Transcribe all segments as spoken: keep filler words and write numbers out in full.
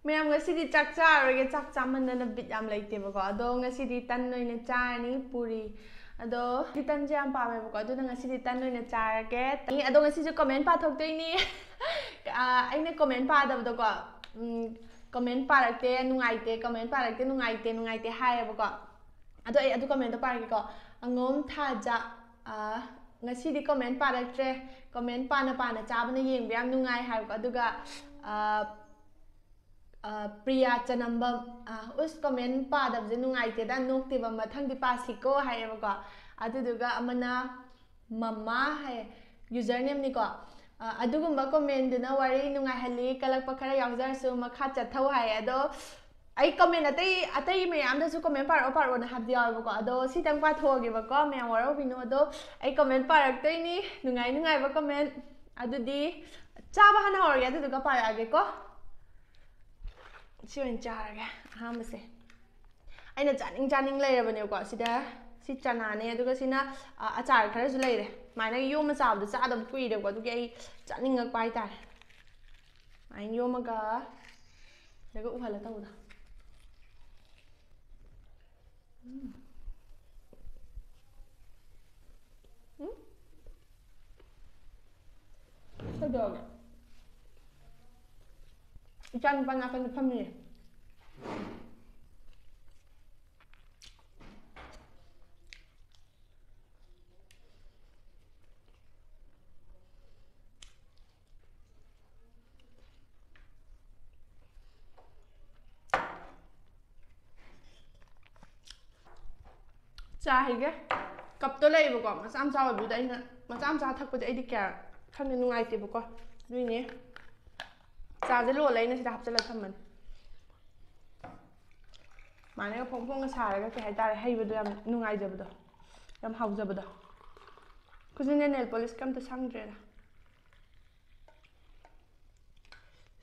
ꯃꯌꯥꯝ, ꯉꯁꯤꯗꯤ ꯆꯥꯛ ꯆꯥꯔꯔꯣꯏꯒꯦ, ꯆꯥꯛ ꯆꯥꯃꯟꯗꯅ ꯕꯤꯠ ꯌꯥꯝ ꯂꯩꯇꯦꯕꯀꯣ꯫ ꯑꯗꯣ ꯉꯁꯤꯗꯤ ꯇꯟ ꯑꯣꯏꯅ ꯆꯥꯔꯅꯤ, ꯄꯨꯔꯤ꯫ ꯑꯗꯣ ꯑꯩꯗꯤ ꯇꯟꯁꯦ ꯌꯥꯝ ꯄꯥꯝꯃꯦꯕꯀꯣ, ꯑꯗꯨꯅ ꯉꯁꯤꯗꯤ ꯇꯟ ꯑꯣꯏꯅ ꯆꯥꯔꯒꯦ꯫ ꯑꯗꯣ ꯉꯁꯤꯁꯨ ꯀꯃꯦꯟ ꯄꯥꯊꯣꯛꯇꯣꯏꯅꯤ꯫ ꯑꯥ, ꯑꯩꯅ ꯀꯃꯦꯟ ꯄꯥꯗꯕꯗꯣꯀꯣ, ꯎꯝ, ꯀꯃꯦꯟ ꯄꯥꯔꯛꯇꯦ, ꯅꯨꯡꯉꯥꯏꯇꯦ, ꯀꯃꯦꯟ ꯄꯥꯔꯛꯇꯦ, ꯅꯨꯡꯉꯥꯏꯇꯦ, ꯅꯨꯡꯉꯥꯏꯇꯦ ꯍꯥꯏꯌꯦꯕꯀꯣ꯫ ꯑꯗꯣ ꯑꯩ ꯑꯗꯨ ꯀꯃꯦꯟꯗꯣ ꯄꯥꯔꯒꯦꯀꯣ꯫ ꯑꯉꯣꯝ ꯊꯥꯖ, ꯑꯥ, ꯉꯁꯤꯗꯤ ꯀꯃꯦꯟ ꯄꯥꯔꯛꯇ꯭ꯔꯦ, ꯀꯃꯦꯟ ꯄꯥꯅ ꯄꯥꯅ ꯆꯥꯕꯅ ꯌꯦꯡꯕ ꯌꯥꯝ ꯅꯨꯡꯉꯥꯏ ꯍꯥꯏꯕꯀꯣ꯫ ꯑꯗꯨꯒ, ꯑꯥ, ꯑꯥ, ꯄ꯭ꯔꯤꯌꯥ ꯆꯅꯝꯕꯝ, ꯑꯥ, "ꯎꯁ, ꯀꯃꯦꯟ ꯄꯥꯗꯕꯁꯦ ꯅꯨꯡꯉꯥꯏꯇꯦꯗ, ꯅꯣꯛꯇꯦꯕ, ꯃꯊꯪꯗꯤ ꯄꯥꯁꯤꯀꯣ" ꯍꯥꯏꯌꯦꯕꯀꯣ꯫ ꯑꯗꯨꯗꯨꯒ ꯑꯃꯅ ꯃꯃꯥ ꯍꯥꯏ, ꯌꯨꯖꯔ ꯅꯦꯝꯅꯤꯀꯣ꯫ ꯑꯥ, "ꯑꯗꯨꯒꯨꯝꯕ ꯀꯃꯦꯟꯗꯨꯅ ꯋꯥꯔꯤ ꯅꯨꯡꯉꯥꯏꯍꯜꯂꯤ, ꯀꯜꯂꯛꯄ ꯈꯔ ꯌꯥꯎꯖꯔꯁꯨ, ꯃꯈꯥ ꯆꯠꯊꯧ" ꯍꯥꯏꯌꯦ꯫ ꯑꯗꯣ ꯑꯩ ꯀꯃꯦꯟ ꯑꯇꯩ, ꯑꯇꯩ ꯃꯌꯥꯝꯗꯁꯨ ꯀꯃꯦꯟ ꯄꯥꯔꯛꯑꯣ, ꯄꯥꯔꯛꯑꯣꯅ ꯍꯥꯏꯕꯗꯤ ꯌꯥꯎꯋꯦꯕꯀꯣ꯫ ꯑꯗꯣ ꯁꯤꯇꯪ ꯄꯥꯊꯣꯛꯑꯒꯦꯕꯀꯣ, ꯃꯌꯥꯝ ꯋꯥꯔꯧꯕꯤꯅꯨ꯫ ꯑꯗꯣ ꯑꯩ ꯀꯃꯦꯟ ꯄꯥꯔꯛꯇꯣꯏꯅꯤ, ꯅꯨꯡꯉꯥꯏ ꯅꯨꯡꯉꯥꯏꯕ ꯀꯃꯦꯟ꯫ ꯑꯗꯨꯗꯤ ꯆꯥꯕ ꯍꯥꯟꯅ ꯍꯧꯔꯒꯦ, ꯑꯗꯨꯗꯨꯒ ꯄꯥꯔꯛꯑꯒꯦꯀꯣ꯫ ꯁꯤ ꯑꯣꯏꯅ ꯆꯥꯔꯒꯦ ꯑꯍꯥꯟꯕꯁꯦ꯫ ꯑꯩꯅ ꯆꯥꯅꯤꯡ ꯆꯥꯅꯤꯡ ꯂꯩꯔꯕꯅꯦꯀꯣ꯫ ꯁꯤꯗ ꯁꯤ ꯆꯅꯥꯅꯦ, ꯑꯗꯨꯒ ꯁꯤꯅ, ꯑ, ꯑꯆꯥꯔ ꯈꯔꯁꯨ ꯂꯩꯔꯦ꯫ ꯁꯨꯃꯥꯏꯅ ꯌꯣꯝꯃ ꯆꯥꯕꯗꯣ ꯆꯥꯗꯕ ꯀꯨꯏꯔꯦꯀꯣ, ꯑꯗꯨꯒꯤ ꯑꯩ ꯆꯥꯅꯤꯡꯉꯛꯄ ꯍꯥꯏꯇꯥꯔꯦ꯫ ꯁꯨꯃꯥꯏꯅ ꯌꯣꯝꯃꯒ ꯁꯤꯗꯒ ꯎꯍꯜꯂ ꯇꯧꯕꯗꯣ꯫ ꯎꯝ꯫ ꯎꯝ? ꯀꯩꯗꯧꯔꯒꯦ? ꯏꯆꯥ ꯅꯨꯄꯥ ꯅꯥꯀꯟꯗ ꯐꯝꯃꯤꯌꯦ꯫ ꯆꯥ ꯍꯩꯒꯦ꯫ ꯀꯞꯇꯣ ꯂꯩꯌꯦꯕꯀꯣ, ꯃꯆꯥ ꯃꯆꯥ ꯑꯣꯏꯕꯗꯨꯗ ꯑꯩꯅ ꯃꯆꯥ ꯃꯆꯥ ꯊꯛꯄꯗꯤ ꯑꯩꯗꯤ ꯀꯌꯥ ꯈꯪꯗꯦ, ꯅꯨꯡꯉꯥꯏꯇꯦꯕꯀꯣ꯫ ꯑꯗꯨꯏꯅꯦ ꯆꯥꯁꯦ ꯂꯣꯜꯂꯦ ꯑꯩꯅ ꯁꯤꯗ ꯍꯥꯞꯆꯤꯜꯂ ꯊꯝꯕꯅꯦ꯫ ꯁꯨꯃꯥꯏꯅꯒ ꯐꯣꯡ ꯐꯣꯡꯒ ꯁꯥꯔꯒ, ꯀꯩ ꯍꯥꯏꯇꯥꯔꯦ, ꯍꯩꯕꯗꯣ ꯌꯥꯝ ꯅꯨꯡꯉꯥꯏꯖꯕꯗꯣ, ꯌꯥꯝ ꯍꯥꯎꯖꯕꯗꯣ꯫ ꯈꯨꯖꯤꯟꯅ ꯅꯦꯜ ꯄꯣꯂꯤꯁꯀ ꯑꯝꯇ ꯁꯪꯗ꯭ꯔꯦꯗ꯫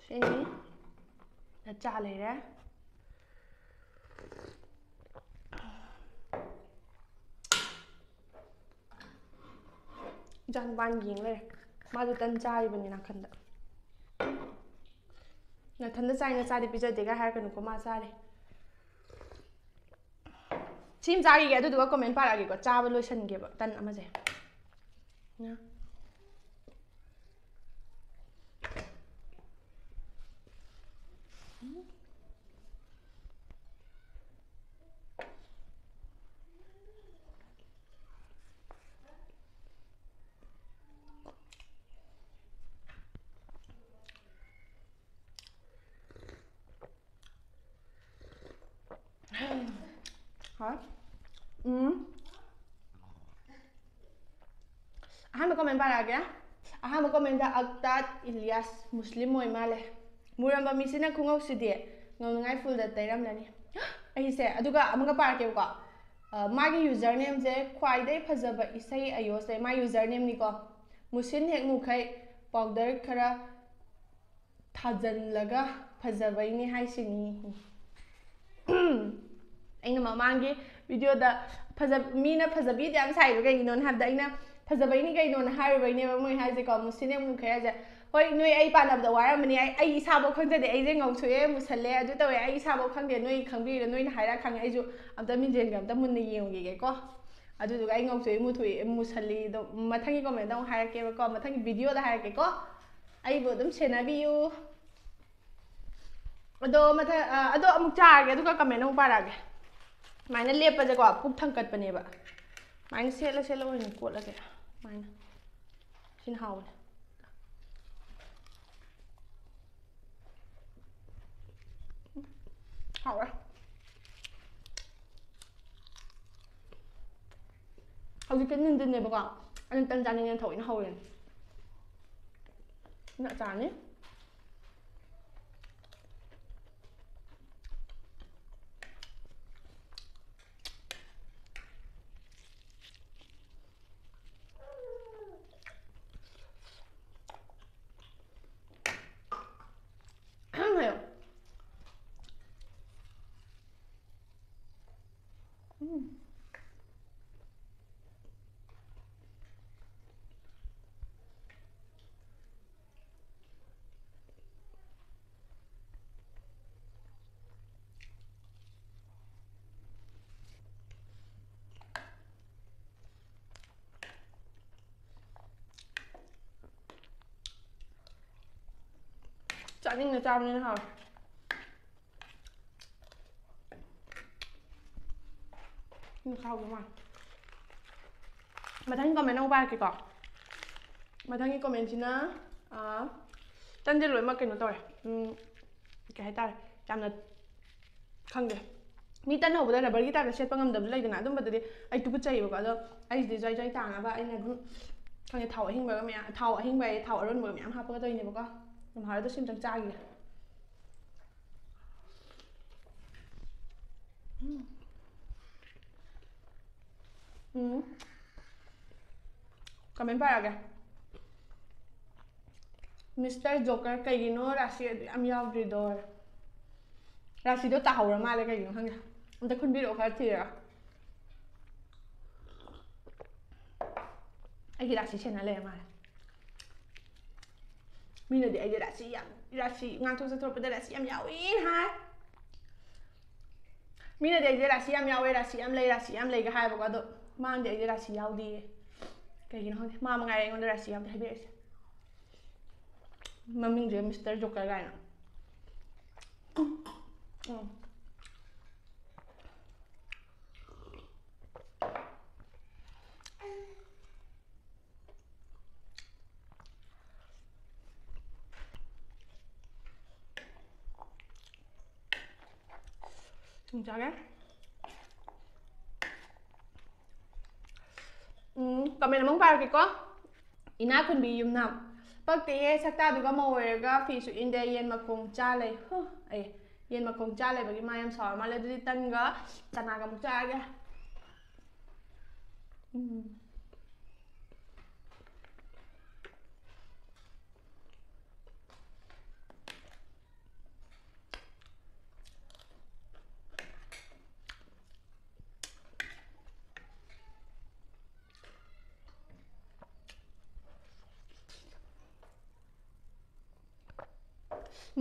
ꯁꯤꯅꯤ꯫ ꯆꯥ ꯂꯩꯔꯦ꯫ ꯏꯆꯥꯅꯨꯄꯥꯅ ꯌꯦꯡ ꯂꯩꯔꯦ꯫ ꯃꯥꯁꯨ ꯇꯟ ꯆꯥꯔꯤꯕꯅꯤ ꯅꯥꯀꯟꯗ꯫ ꯅꯊꯟꯗ ꯆꯥꯏ, ꯅꯆꯥꯗꯤ ꯄꯤꯖꯗꯦꯒ ꯍꯥꯏꯔꯛꯀꯅꯨꯀꯣ, ꯃꯥ ꯆꯥꯔꯦ꯫ ꯁꯤ ꯑꯃ ꯆꯥꯈꯤꯒꯦ, ꯑꯗꯨꯗꯨꯒ comment ꯄꯥꯔꯛꯑꯒꯦꯀꯣ꯫ ꯆꯥꯕ ꯂꯣꯏꯁꯟꯒꯦꯕ ꯇꯟ ꯑꯃꯁꯦ꯫ ꯍꯣꯏ꯫ ꯎꯝ꯫ ꯑꯍꯥꯟꯕ comment ꯄꯥꯔꯛꯑꯒꯦ꯫ ꯑꯍꯥꯟꯕ commentꯇ ꯑꯛꯇꯥꯠ ꯏꯂꯤꯌꯥꯁ, ꯃꯨꯁꯂꯤꯝ ꯑꯣꯏ ꯃꯥꯜꯂꯦ꯫ ꯃꯨꯔꯝꯕ ꯃꯤꯁꯤꯅ ꯈꯨꯉꯧꯁꯤꯗꯤ ꯉꯧꯅꯉꯥꯏ ꯐꯨꯜꯗ ꯇꯩꯔꯝꯂꯅꯤ꯫ ꯑꯩꯁꯦ ꯑꯗꯨꯒ ꯑꯃꯒ ꯄꯥꯔꯛꯀꯦꯕꯀꯣ꯫ ꯑ, ꯃꯥꯒꯤ usernameꯁꯦ ꯈ꯭ꯋꯥꯏꯗꯩ ꯐꯖꯕ ꯏꯁꯩ ꯑꯌꯣꯁꯦ ꯃꯥꯒꯤ usernameꯅꯤꯀꯣ꯫ ꯃꯨꯁꯤꯟ ꯍꯦꯛ ꯃꯨꯈꯩ powder ꯈꯔ ꯊꯥꯖꯤꯜꯂꯒ ꯐꯖꯕꯩꯅꯦ ꯍꯥꯏꯁꯤꯅꯤ꯫ ꯑꯩꯅ ꯃꯃꯥꯡꯒꯤ videoꯗ ꯐꯖ-, ꯃꯤꯅ ꯐꯖꯕꯤꯗ ꯌꯥꯝ ꯁꯥꯏꯗꯣ ꯀꯩꯒꯤꯅꯣꯅ ꯍꯥꯏꯕꯗ, ꯑꯩꯅ ꯐꯖꯕꯩꯅꯤ ꯀꯩꯅꯣꯅ ꯍꯥꯏꯔꯨꯕꯩꯅꯦꯕ ꯃꯣꯏ ꯍꯥꯏꯁꯦꯀꯣ, ꯃꯨꯁꯤꯟ ꯍꯦꯛ ꯃꯨꯈꯩ ꯍꯥꯏꯁꯦ꯫ ꯍꯣꯏ, ꯅꯣꯏ ꯑꯩ ꯄꯥꯟꯅꯕꯗ ꯋꯥꯔꯝꯃꯅꯤ, ꯑꯩ, ꯑꯩ ꯏꯁꯥꯐꯥꯎ ꯈꯪꯖꯗꯦ, ꯑꯩꯁꯦ ꯉꯧꯊꯣꯛꯑꯦ, ꯃꯨꯁꯜꯂꯦ, ꯑꯗꯨ ꯇꯧꯋꯦ, ꯑꯩ ꯏꯁꯥꯐꯥꯎ ꯈꯪꯗꯦ, ꯅꯣꯏ ꯈꯪꯕꯤꯔꯤꯔ, ꯅꯣꯏꯅ ꯍꯥꯏꯔ ꯈꯪꯉꯦ, ꯑꯩꯁꯨ ꯑꯝꯇ ꯃꯤꯡꯖꯦꯜꯒ ꯑꯝꯇ ꯃꯨꯟꯅ ꯌꯦꯡꯉꯨꯈꯤꯒꯦꯀꯣ꯫ ꯑꯗꯨꯗꯨꯒ ꯑꯩ ꯉꯧꯊꯣꯛꯏ, ꯃꯨꯊꯣꯛꯏ, ꯃꯨꯁꯜꯂꯤꯗꯣ ꯃꯊꯪꯒꯤ commentꯗ ꯑꯃꯨꯛ ꯍꯥꯏꯔꯛꯀꯦꯕꯀꯣ, ꯃꯊꯪꯒꯤ videoꯗ ꯍꯥꯏꯔꯛꯀꯦꯀꯣ꯫ ꯑꯩꯕꯨ ꯑꯗꯨꯝ ꯁꯦꯟꯅꯕꯤꯌꯨ꯫ ꯑꯗꯣ ꯃꯊꯪ, ꯑ, ꯑꯗꯣ ꯑꯃꯨꯛ ꯆꯥꯔꯒꯦ, ꯑꯗꯨꯒ comment ꯑꯃꯨꯛ ꯄꯥꯔꯛꯑꯒꯦ꯫ ꯁꯨꯃꯥꯏꯅ ꯂꯦꯞꯄꯁꯦꯀꯣ, ꯄꯨꯛ ꯊꯪꯀꯠꯄꯅꯦꯕ꯫ ꯁꯨꯃꯥꯏꯅ ꯁꯦꯠꯂ ꯁꯦꯠꯂ ꯑꯣꯏꯅ ꯀꯣꯠꯂꯁꯦ꯫ ꯁꯨꯃꯥꯏꯅ꯫ ꯁꯤꯅ ꯍꯥꯎꯕꯅꯦ꯫ ꯍꯥꯎꯔꯦ꯫ ꯍꯧꯖꯤꯛꯇꯤ ꯅꯨꯡꯊꯤꯟꯅꯦꯕꯀꯣ, ꯑꯩꯅ ꯇꯟ ꯆꯥꯅꯤꯡꯉꯦꯅ ꯊꯑꯣꯏꯅ ꯍꯧꯔꯤꯅꯦ꯫ ꯁꯤꯅ ꯑꯆꯥꯔꯅꯤ꯫ ꯎꯝ꯫ ꯆꯥꯅꯤꯡꯅ ꯆꯥꯕꯅꯤꯅ ꯍꯥꯎꯋꯦ꯫ ꯎꯝ, ꯍꯥꯎꯕ ꯃꯥꯜꯂꯦ꯫ ꯃꯊꯪꯒꯤ comment ꯑꯃꯨꯛ ꯄꯥꯔꯛꯀꯦꯀꯣ꯫ ꯃꯊꯪꯒꯤ commentꯁꯤꯅ, ꯑꯥ, ꯇꯟꯁꯦ ꯂꯣꯏꯅꯃꯛ ꯀꯩꯅꯣ ꯇꯧꯔꯦ꯫ ꯎꯝ, ꯀꯩ ꯍꯥꯏꯇꯥꯔꯦ, ꯌꯥꯝꯅ ꯈꯪꯗꯦ꯫ ꯃꯤ ꯇꯟ ꯍꯧꯕꯗ rubberꯒꯤ typeꯇ ꯁꯦꯠꯄ ꯉꯝꯗꯕ ꯂꯩꯗꯅ, ꯑꯗꯨꯝꯕꯗꯨꯗꯤ ꯑꯩ ꯇꯨꯀꯠꯆꯩꯌꯦꯕꯀꯣ꯫ ꯑꯗꯣ ꯑꯩꯁꯤꯗꯤ ꯖ꯭ꯋꯥꯏ ꯖ꯭ꯋꯥꯏ ꯇꯥꯅꯕ ꯑꯩꯅ ꯑꯗꯨꯝ, ꯈꯪꯗꯦ, ꯊꯥꯎ ꯑꯍꯤꯡꯕꯒ ꯃꯌꯥꯝ, ꯊꯥꯎ ꯑꯍꯤꯡꯕ ꯍꯥꯏꯌꯦ, ꯊꯥꯎ ꯑꯔꯨꯝꯕꯒ ꯃꯌꯥꯝ ꯍꯥꯞꯄꯒ ꯇꯧꯔꯤꯅꯦꯕꯀꯣ꯫ ꯑꯗꯨꯝ ꯍꯥꯏꯔ ꯑꯗꯨ ꯁꯤꯝꯇꯪ ꯆꯥꯈꯤꯒꯦ꯫ ꯎꯝ꯫ ꯎꯝ꯫ Comment ꯄꯥꯔꯛꯑꯒꯦ꯫ Mister Joker, ꯀꯩꯒꯤꯅꯣ ꯔꯥꯁꯤ ꯑꯗꯨ ꯌꯥꯝ ꯌꯥꯎꯗ꯭ꯔꯤꯗꯣ? ꯔꯥꯁꯤꯗꯣ ꯇꯥꯍꯧꯔ ꯃꯥꯜꯂꯦ, ꯀꯩꯒꯤꯅꯣ ꯈꯪꯗꯦ꯫ ꯑꯝꯇ ꯈꯨꯟꯕꯤꯔꯛꯑꯣ, ꯈꯔ ꯊꯤꯔꯒ꯫ ꯑꯩꯒꯤ ꯔꯥꯁꯤ ꯁꯦꯟꯅ ꯂꯩꯔ ꯃꯥꯜꯂꯦ꯫ ꯃꯤꯅꯗꯤ ꯑꯩꯁꯦ ꯔꯥꯁꯤ ꯌꯥꯝ, ꯔꯥꯁꯤ ꯉꯥꯡꯊꯣꯛ ꯆꯠꯊꯣꯔꯛꯄꯗ ꯔꯥꯁꯤ ꯌꯥꯝ ꯌꯥꯎꯏꯅ ꯍꯥꯏ꯫ ꯃꯤꯅꯗꯤ ꯑꯩꯁꯦ ꯔꯥꯁꯤ ꯌꯥꯝ ꯌꯥꯎꯋꯦ, ꯔꯥꯁꯤ ꯌꯥꯝ ꯂꯩ, ꯔꯥꯁꯤ ꯌꯥꯝ ꯂꯩꯒ ꯍꯥꯏꯌꯦꯕꯀꯣ꯫ ꯑꯗꯣ ꯃꯥꯅꯗꯤ ꯑꯩꯁꯦ ꯔꯥꯁꯤ ꯌꯥꯎꯗꯦꯌꯦ꯫ ꯀꯩꯒꯤꯅꯣ ꯈꯪꯗꯦ, ꯃꯥ ꯃꯉꯥꯏꯔꯦ ꯑꯩꯉꯣꯟꯗ ꯔꯥꯁꯤ ꯌꯥꯝ ꯍꯥꯏꯕꯤꯔꯛꯏꯁꯦ꯫ ꯃꯃꯤꯡꯁꯦ Mister Joker ꯀꯥꯏꯅ꯫ ꯎꯝ꯫ ꯊꯨꯝ ꯆꯥꯒꯦ꯫ ꯎꯝ, comment ꯑꯃꯨꯛ ꯄꯥꯔꯛꯀꯦꯀꯣ꯫ ꯏꯅꯥꯛ ꯈꯨꯟꯕꯤ ꯌꯨꯝꯅꯥꯝ꯫ ꯄꯛꯇꯦꯍꯦ, ꯁꯛꯇꯥꯗꯨꯒ ꯃꯧ ꯑꯣꯏꯔꯒ ꯐꯤꯁꯨ ꯏꯟꯗꯦ, ꯌꯦꯟ ꯃꯈꯣꯡ ꯆꯥ ꯂꯩ꯫ ꯍꯨ, ꯑꯩ, ꯌꯦꯟ ꯃꯈꯣꯡ ꯆꯥ ꯂꯩꯕꯒꯤ ꯃꯥ ꯌꯥꯝ ꯁꯥꯎꯔ ꯃꯥꯜꯂꯦ꯫ ꯑꯗꯨꯗꯤ ꯇꯟꯒ ꯆꯅꯥꯒ ꯑꯃꯨꯛ ꯆꯥꯔꯒꯦ꯫ ꯎꯝ꯫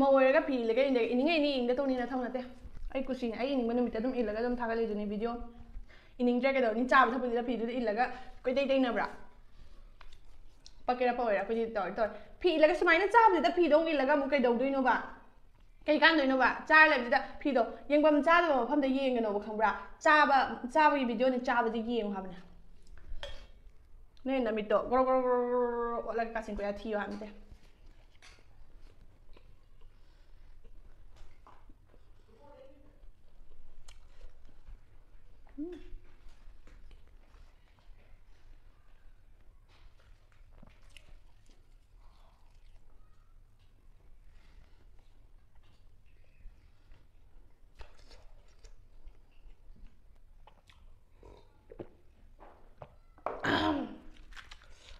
ꯃꯧ ꯑꯣꯏꯔꯒ ꯐꯤ ꯏꯜꯂꯒ ꯏꯟꯗꯦ, ꯏꯅꯤꯡꯉꯩ ꯏꯅꯤ ꯏꯪꯗ ꯇꯧꯅꯤ, ꯅꯊꯧ ꯅꯠꯇꯦ꯫ ꯑꯩ ꯀꯨꯁꯤꯅꯦ, ꯑꯩ ꯏꯅꯤꯡꯕ ꯅꯨꯃꯤꯠꯇ ꯑꯗꯨꯝ ꯏꯜꯂꯒ ꯑꯗꯨꯝ ꯊꯥꯒꯠꯂꯤꯗꯨꯅꯤ video꯫ ꯏꯅꯤꯡꯗ꯭ꯔꯦ ꯀꯩꯗꯧꯅꯤ? ꯆꯥꯕ ꯊꯛꯄꯗꯨꯗ ꯐꯤꯗꯨꯗ ꯏꯜꯂꯒ ꯀꯣꯏꯇꯩ ꯇꯩꯅꯕ꯭ꯔꯥ? ꯄꯛꯀꯦꯔꯥ ꯄꯛꯑꯣꯏꯔꯥ ꯑꯩꯈꯣꯏꯗꯤ ꯇꯧꯔꯦ ꯇꯧꯔꯦ꯫ ꯐꯤ ꯏꯜꯂꯒ ꯁꯨꯃꯥꯏꯅ ꯆꯥꯕꯁꯤꯗ ꯐꯤꯗꯣ ꯑꯃꯨꯛ ꯏꯜꯂꯒ ꯑꯃꯨꯛ ꯀꯩꯗꯧꯗꯣꯏꯅꯣꯕ? ꯀꯩ ꯀꯥꯟꯗꯣꯏꯅꯣꯕ? ꯆꯥꯔ ꯂꯩꯕꯁꯤꯗ ꯐꯤꯗꯣ ꯌꯦꯡꯐꯝ ꯆꯥꯗꯕ ꯃꯐꯝꯗ ꯌꯦꯡꯒꯅꯣꯕ, ꯈꯪꯕ꯭ꯔꯥ? ꯆꯥꯕ, ꯆꯥꯕꯒꯤ ꯚꯤꯗꯤꯑꯣꯅꯤ, ꯆꯥꯕꯁꯦ ꯌꯦꯡꯉꯨ ꯍꯥꯏꯕꯅꯦ꯫ ꯅꯣꯏ ꯅꯃꯤꯠꯇꯣ ꯒ꯭ꯔꯣ ꯒ꯭ꯔꯣ ꯒ꯭ꯔꯣ ꯒ꯭ꯔꯣ ꯒ꯭ꯔꯣ ꯑꯣꯠꯂꯒ ꯀꯥꯆꯤꯟ ꯀꯣꯏꯌꯥ ꯊꯤꯌꯨ ꯍꯥꯏꯕ ꯅꯠꯇꯦ꯫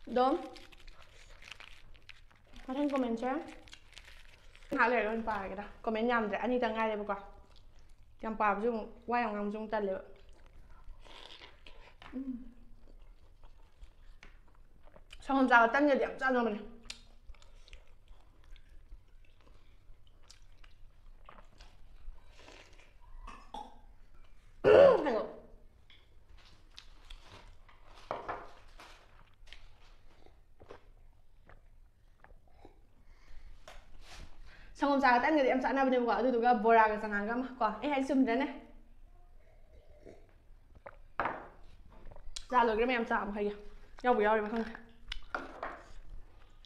ꯑꯗꯣ ꯃꯊꯪ ꯀꯣꯃꯦꯟꯁꯦ ꯉꯥꯏꯍꯥꯛ ꯂꯩꯔꯒ ꯑꯣꯏꯅ ꯄꯥꯔꯒꯦꯗ꯫ ꯀꯣꯃꯦꯟ ꯌꯥꯝꯗ꯭ꯔꯦ, ꯑꯅꯤꯇꯪ ꯉꯥꯏꯔꯦꯕꯀꯣ꯫ ꯌꯥꯝ ꯄꯥꯕꯁꯨ ꯑꯃꯨꯛ, ꯋꯥ ꯌꯥꯝ ꯉꯥꯡꯕꯁꯨ ꯑꯃꯨꯛ ꯇꯜꯂꯦꯕ꯫ ꯎꯝ꯫ ꯁꯪꯒꯣꯝ ꯆꯥꯒ ꯇꯟꯒꯗꯤ ꯌꯥꯝ ꯆꯥꯟꯅꯕꯅꯦ꯫ ꯀꯩꯅꯣ? ꯁꯪꯒꯣꯝ ꯆꯥꯒ ꯇꯟꯒꯗꯤ ꯌꯥꯝ ꯆꯥꯟꯅꯕꯅꯦꯕꯀꯣ, ꯑꯗꯨꯗꯨꯒ ꯕꯣꯔꯥꯒ ꯆꯉꯥꯡꯒ ꯑꯃ ꯀꯣ꯫ ꯑꯩ ꯍꯥꯏ ꯆꯨꯝꯗ꯭ꯔꯅꯦ? ꯆꯥ ꯂꯣꯏꯈ꯭ꯔꯦ ꯃꯌꯥꯝ, ꯆꯥ ꯑꯃ ꯍꯩꯒꯦ꯫ ꯌꯥꯎꯕꯨ ꯌꯥꯎꯔꯤꯕ ꯈꯪꯗꯦ꯫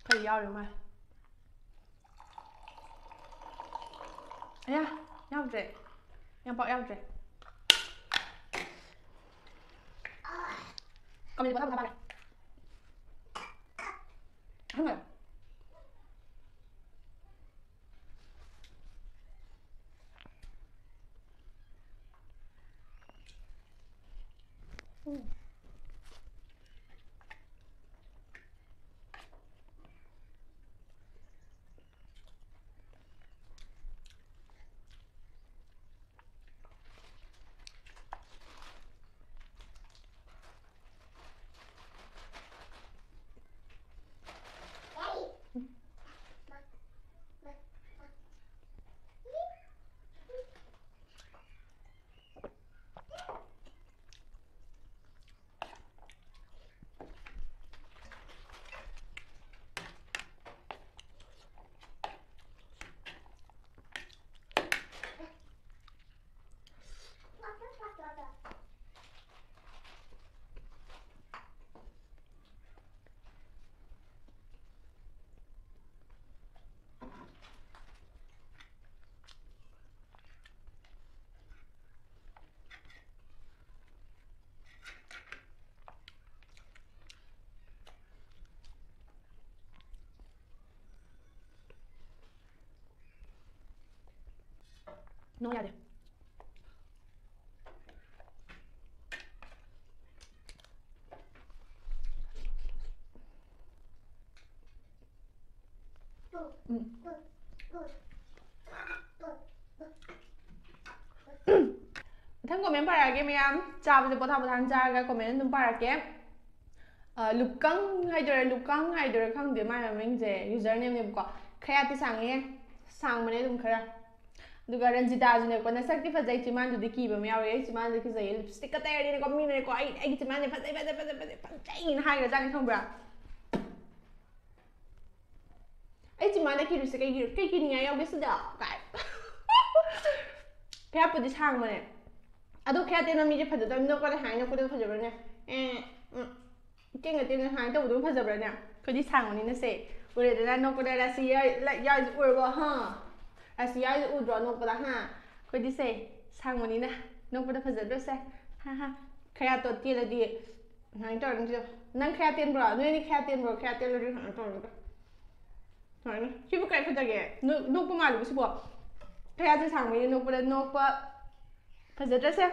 ꯈꯔ ꯌꯥꯎꯔꯤꯕ ꯃꯥꯜꯂꯦ꯫ ꯑꯌꯥ, ꯌꯥꯎꯗ꯭ꯔꯦ꯫ ꯌꯥꯝ ꯄꯥꯛ ꯌꯥꯎꯗ꯭ꯔꯦ꯫ ꯀꯃꯦꯟ ꯄꯣꯊꯥ ꯄꯣꯊꯥ ꯃꯥꯜꯂꯦ꯫ ꯑꯍꯨꯝ ꯂꯩꯔꯦ꯫ ꯎꯝ꯫ ꯅꯣ, ꯌꯥꯗꯦ꯫ ꯎꯝ꯫ ꯃꯊꯪ comment ꯄꯥꯔꯛꯑꯒꯦ ꯃꯌꯥꯝ꯫ ꯆꯥꯕꯁꯦ ꯄꯣꯊꯥ ꯄꯣꯊꯥꯅ ꯆꯥꯔꯒ comment ꯑꯗꯨꯝ ꯄꯥꯔꯛꯀꯦ꯫ ꯑ, ꯂꯨꯀꯪ ꯍꯥꯏꯗꯣꯏꯔꯥ, ꯂꯨꯀꯪ ꯍꯥꯏꯗꯣꯏꯔꯥ ꯈꯪꯗꯦ ꯃꯥꯏ ꯃꯃꯤꯡꯁꯦ, username ꯅꯦꯕꯀꯣ꯫ ꯈꯌꯥꯠꯇꯤ ꯁꯥꯡꯉꯦ, ꯁꯥꯡꯕꯅꯦ ꯑꯗꯨꯝ ꯈꯔ꯫ ꯑꯗꯨꯒ ꯔꯟꯖꯤꯇꯥꯁꯨꯅꯦꯀꯣ, "ꯅꯁꯛꯇꯤ ꯐꯖꯩ, ꯆꯤꯝꯕꯥꯟꯗꯨꯗꯤ ꯀꯤꯕ ꯑꯃ ꯌꯥꯎꯔꯦ꯫ ꯑꯩ ꯆꯤꯝꯕꯥꯟꯗꯨꯗꯤ ꯀꯤꯖꯩꯌꯦ, lipstick ꯀ ꯇꯩꯔꯗꯤꯅꯦꯀꯣ, ꯃꯤꯅꯅꯦꯀꯣ, ꯑꯩ, ꯑꯩꯒꯤ ꯆꯤꯝꯕꯥꯟꯁꯦ ꯐꯖꯩ, ꯐꯖꯩ, ꯐꯖꯩ, ꯐꯖꯩ, ꯐꯖꯩꯅ ꯍꯥꯏꯈ꯭ꯔꯖꯥꯠꯅꯤ, ꯈꯪꯕ꯭ꯔꯥ?" "ꯑꯩ ꯆꯤꯝꯕꯥꯟꯗ ꯀꯤꯔꯤꯁꯦ ꯀꯩꯒꯤꯅꯣ? ꯀꯩ ꯀꯤꯅꯤꯡꯉꯥꯏ ꯌꯥꯎꯒꯦ ꯁꯤꯗ?" ꯀꯥꯏ꯫ ꯈꯌꯥꯠꯄꯨꯗꯤ ꯁꯥꯡꯕꯅꯦ꯫ ꯑꯗꯣ ꯈꯌꯥꯠ ꯇꯦꯟꯕ ꯃꯤꯁꯦ ꯐꯖꯗꯕꯅꯤ, ꯅꯣꯛꯄꯗ ꯁꯨꯃꯥꯏꯅ ꯅꯣꯛꯄꯗ ꯐꯖꯕ꯭ꯔꯅꯦ? ꯑꯦ, ꯎꯝ꯫ ꯇꯦꯟꯒ ꯇꯦꯟꯒ ꯁꯨꯃꯥꯏꯅ ꯇꯧꯕꯗꯨꯅ ꯐꯖꯕ꯭ꯔꯅꯦ? ꯑꯩꯈꯣꯏꯗꯤ ꯁꯥꯡꯕꯅꯤꯅ ꯁꯦ꯫ ꯎꯔꯦꯗꯅ ꯅꯣꯛꯄꯗ ꯔꯥꯁꯤ ꯌꯥ-, ꯂ-, ꯌꯥꯎꯔꯤꯁꯦ ꯎꯔꯕꯣ? ꯍꯥ? ꯔꯥꯁꯤ ꯌꯥꯎꯔꯤꯁꯦ ꯎꯗ꯭ꯔꯣ ꯅꯣꯛꯄꯗ? ꯍꯥ? ꯑꯩꯈꯣꯏꯗꯤ ꯁꯦ, ꯁꯥꯡꯕꯅꯤꯅ ꯅꯣꯛꯄꯗ ꯐꯖꯗ꯭ꯔꯣ ꯁꯦ? ꯍꯥ ꯍꯥ꯫ ꯈꯌꯥꯠꯇꯣ ꯇꯦꯜꯂꯗꯤ ꯁꯨꯃꯥꯏꯅ ꯇꯧꯔꯅꯤ ꯁꯦ꯫ ꯅꯪ ꯈꯌꯥꯠ ꯇꯦꯟꯕ꯭ꯔꯣ? ꯅꯣꯏꯗꯤ ꯈꯌꯥꯠ ꯇꯦꯟꯕ꯭ꯔꯣ? ꯈꯌꯥꯠ ꯇꯦꯜꯂꯗꯤ ꯁꯨꯃꯥꯏꯅ ꯇꯧꯔꯅꯤ꯫ ꯁꯨꯃꯥꯏꯅ꯫ ꯁꯤꯕꯨ ꯀꯔꯤ ꯐꯖꯒꯦ? ꯅꯣ-, ꯅꯣꯛꯄ ꯃꯥꯜꯂꯤꯕ ꯁꯤꯕꯣ? ꯈꯌꯥꯠꯁꯦ ꯁꯥꯡꯕꯅꯤꯅ ꯅꯣꯛꯄꯗ ꯅꯣꯛꯄ ꯐꯖꯗ꯭ꯔꯁꯦ꯫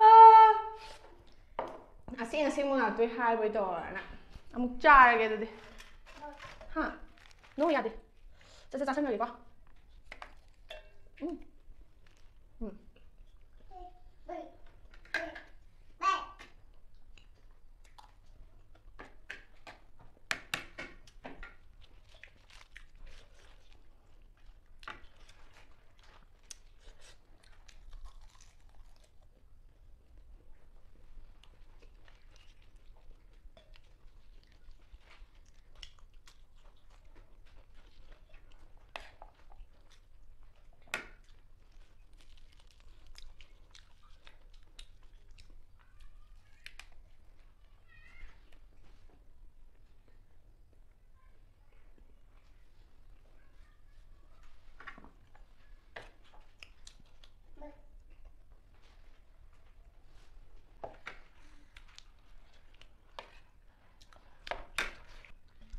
ꯑꯥ, ꯑꯁꯦꯡ ꯑꯁꯦꯡꯕ ꯉꯥꯛꯇ ꯍꯥꯏꯕꯣꯏ ꯇꯧꯔꯅ꯫ ꯑꯃꯨꯛ ꯆꯥꯔꯒꯦ ꯑꯗꯨꯗꯤ꯫ ꯍꯥ? ꯅꯣ, ꯌꯥꯗꯦ꯫ ꯆꯠ ꯆꯠ ꯆꯥꯁꯟꯈ꯭ꯔꯒꯦꯀꯣ꯫ ꯎꯝ꯫ ꯎꯝ꯫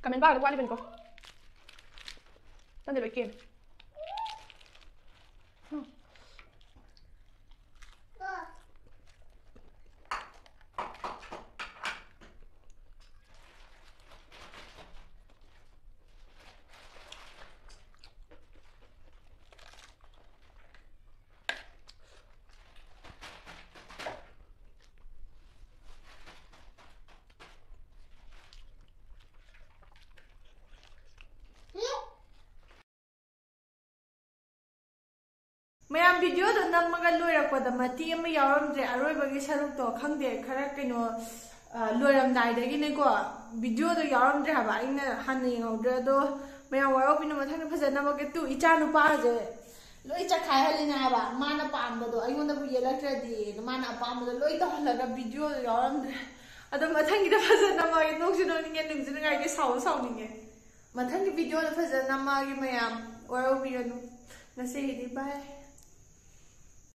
Comment ꯄꯥꯕꯗ ꯋꯥꯠꯂꯤꯕꯅꯤꯀꯣ꯫ ꯇꯟꯗꯦ ꯂꯣꯏ ꯀꯦꯝꯃꯦ꯫ ꯃꯌꯥꯝ, ꯚꯤꯗꯤꯑꯣꯗꯣ ꯅꯝꯃꯒ ꯂꯣꯏꯔꯛꯄꯗ ꯃꯇꯦꯛ ꯑꯃ ꯌꯥꯎꯔꯝꯗ꯭ꯔꯦ, ꯑꯔꯣꯏꯕꯒꯤ ꯁꯔꯨꯛꯇꯣ ꯈꯪꯗꯦ, ꯈꯔ ꯀꯩꯅꯣ, ꯑ, ꯂꯣꯏꯔꯝꯗꯥꯏꯗꯒꯤꯅꯦꯀꯣ, ꯚꯤꯗꯤꯑꯣꯗꯣ ꯌꯥꯎꯔꯝꯗ꯭ꯔꯦ ꯍꯥꯏꯕ꯫ ꯑꯩꯅ ꯍꯥꯟꯅ ꯌꯦꯡꯍꯧꯗ꯭ꯔꯦ꯫ ꯑꯗꯣ ꯃꯌꯥꯝ ꯋꯥꯔꯧꯕꯤꯅꯨ, ꯃꯊꯪꯗ ꯐꯖꯅ ꯅꯝꯃꯛꯀꯦ꯫ ꯇꯨ, ꯏꯆꯥ ꯅꯨꯄꯥꯁꯦ ꯂꯣꯏ ꯆꯈꯥꯏꯍꯜꯂꯤꯅꯦ ꯍꯥꯏꯕ꯫ ꯃꯥꯅ ꯄꯥꯝꯕꯗꯣ ꯑꯩꯉꯣꯟꯗꯕꯨ ꯌꯦꯜꯂꯛꯇ꯭ꯔꯗꯤ ꯃꯥꯅ ꯑꯄꯥꯝꯕꯗꯣ ꯂꯣꯏ ꯇꯧꯍꯜꯂꯒ ꯚꯤꯗꯤꯑꯣꯗꯣ ꯌꯥꯎꯔꯝꯗ꯭ꯔꯦ꯫ ꯑꯗꯣ ꯃꯊꯪꯒꯤꯗ ꯐꯖꯅ ꯅꯝꯃꯛꯑꯒꯦ꯫ ꯅꯣꯛꯁꯨ ꯅꯣꯛꯅꯤꯡꯉꯦ, ꯅꯨꯡꯁꯨ ꯅꯨꯡꯉꯥꯏꯇꯦ, ꯁꯥꯎꯁꯨ ꯁꯥꯎꯅꯤꯡꯉꯦ꯫ ꯃꯊꯪꯒꯤ ꯚꯤꯗꯤꯑꯣꯗ ꯐꯖꯅ ꯅꯝꯃꯛꯑꯒꯦ ꯃꯌꯥꯝ, ꯋꯥꯔꯧꯕꯤꯔꯅꯨ꯫ ꯉꯁꯤꯒꯤꯗꯤ bye꯫